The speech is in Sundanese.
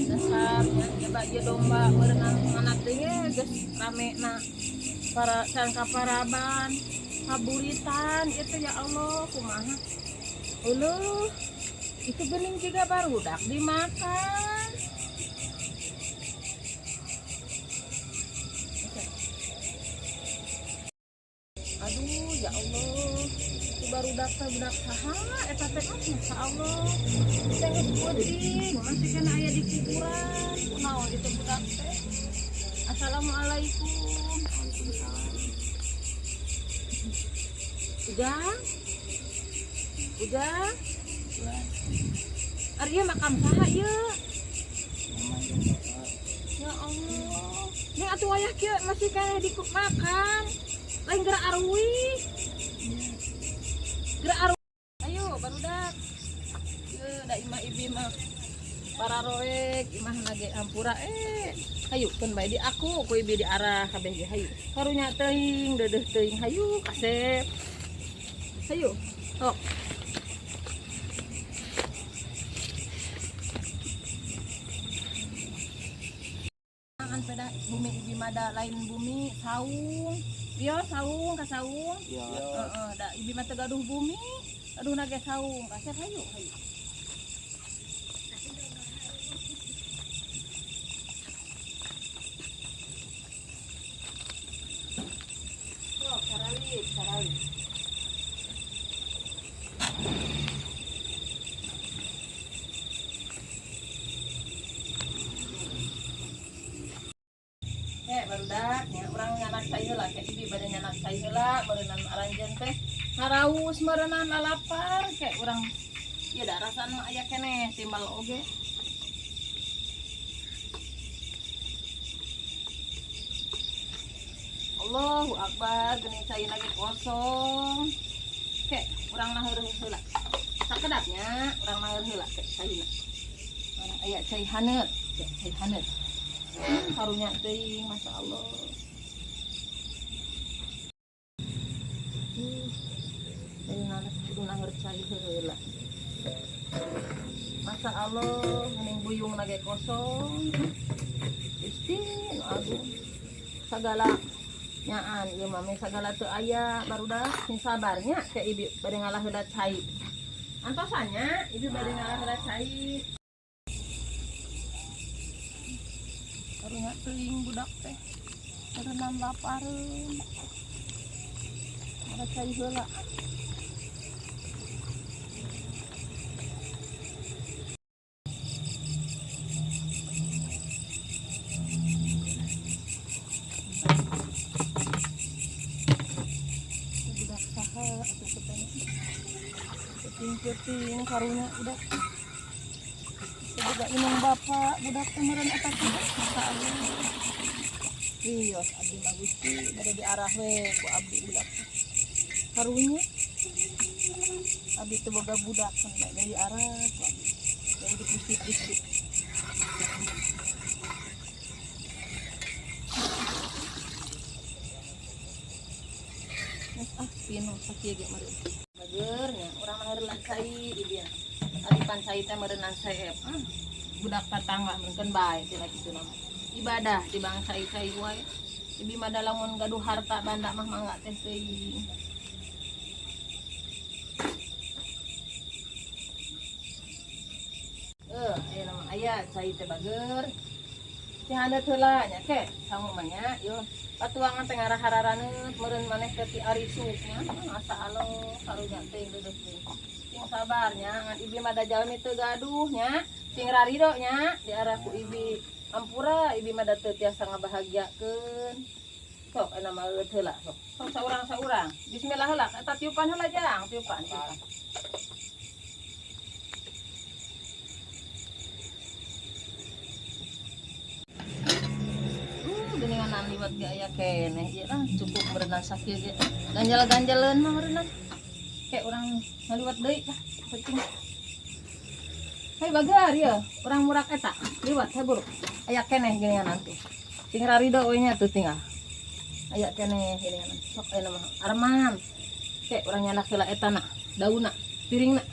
Dasarnya coba ieu domba meureunang anak teh geus rame na para sangka paraban kaburitan itu, ya Allah, kumaha. Uluh, itu bening juga barudak dimakan. Aduh, ya Allah, itu barudak teh budak saha eta teh? Ah, Masya Allah, teh geus peuting masih kena aya di kuburan. Kunaon itu budak teh? Assalamualaikum. Waalaikumsalam. Ujang, Ujang. Ari ieu makam saha ieu? Ya Allah. Ini atuh wayah kieu masih keneh di makam. Lain gerak arwih. Gerak arwih. Ayo barudak. Ieu da imah ibi mah para roek imah nage hampura eh. Hayu keun bae di aku ku ibi diarah kabeh ge, hayu. Karunya teuing, deudeuh teuing, hayu kasep. Hayu. Sok. Kan peda bumi ibi mah da lain bumi, saung. Iya, saung ka saung. Ya. Heeh, da ibi mah teu gaduh bumi, gaduh ge saung. Kasep, hayu, hayu. Sok, sarawit, sarawit. Eh, barudak, nya urang nyandak cai heula, ke ibi bade nyandak cai heula, meureunnan aranjeun teh haraus meureunnan lalapar, ke urang ieu da rasaan mah aya keneh timbal oge. Allahu Akbar, geuning cai lagi kosong. Ke urang naheur heula. Sakedapnya urang naheur heula ke caina. Urang aya cai haneut, ke cai haneut. Karunya teuing, Masya Allah. Dari nanas kudu naheur cai heula. Masya Allah, geuning buyung nage kosong. Gusti nu agung. Sagala nyaan ieu mah meh sagala teu aya barudak, sing sabarnya ke ibi bade ngalah heula cai. Antosannya ibi bade ngalah heula cai. Karunya teuing budak teh. Karenam lapareun. Ada cai heula. Budak saha atuh katanya. Peuting-peuting karunya budak. Boga indung bapak budak teh meureun eta teh. Masya Allah. Wios abdi mah Gusti bade diarah we ku abdi budak teh. Karunya abdi teu boga budak kan bade diarah ku abdi. Bade dipusti-pusti. Ah, pino sakieu ge meureun. Bager nya urang mah heula cai di dieu. Ari pan cai teh meureunnan seep. Budak tatangga mungkin bae cenah kitu nama. Ibadah di bang cai-cai wae. Ibi mah da lamun gaduh harta banda mah mangga teh teuing. Eh, aya nama aya cai teh bager. Ci haneut heula nya ke sangu mah nya ieu. Patuangan teh ngarah hararaneut meureun maneh teh ti arisuk nya. Masa Allah karunya teh deudeut teh. Sing sabar nya ngan ibi mah da jalmi teu gaduh nya. Sing rarido nya diarah ku ibi. Ampura ibi mah da teu tiasa ngabahagiakeun. Sok eta mah eueut heula sok. Sok saurang-saurang. Bismillah heula eta tiupan heula jang, tiupan, tiupan. Geuningan liwat ge aya keneh ieu lah cukup berenang sakieu ge. Ganjal-ganjaleun mah berenang. Kayak urang ngaliwat deui lah penting. Hei bagar ya, urang murak eta liwat he buru. Aya keneh geuningan tuh. Sing rarido we nya tuh tinggal. Aya keneh geuningan. Sok aya mah Arman. Kayak urang nyandak heula eta na, daunna, piringna.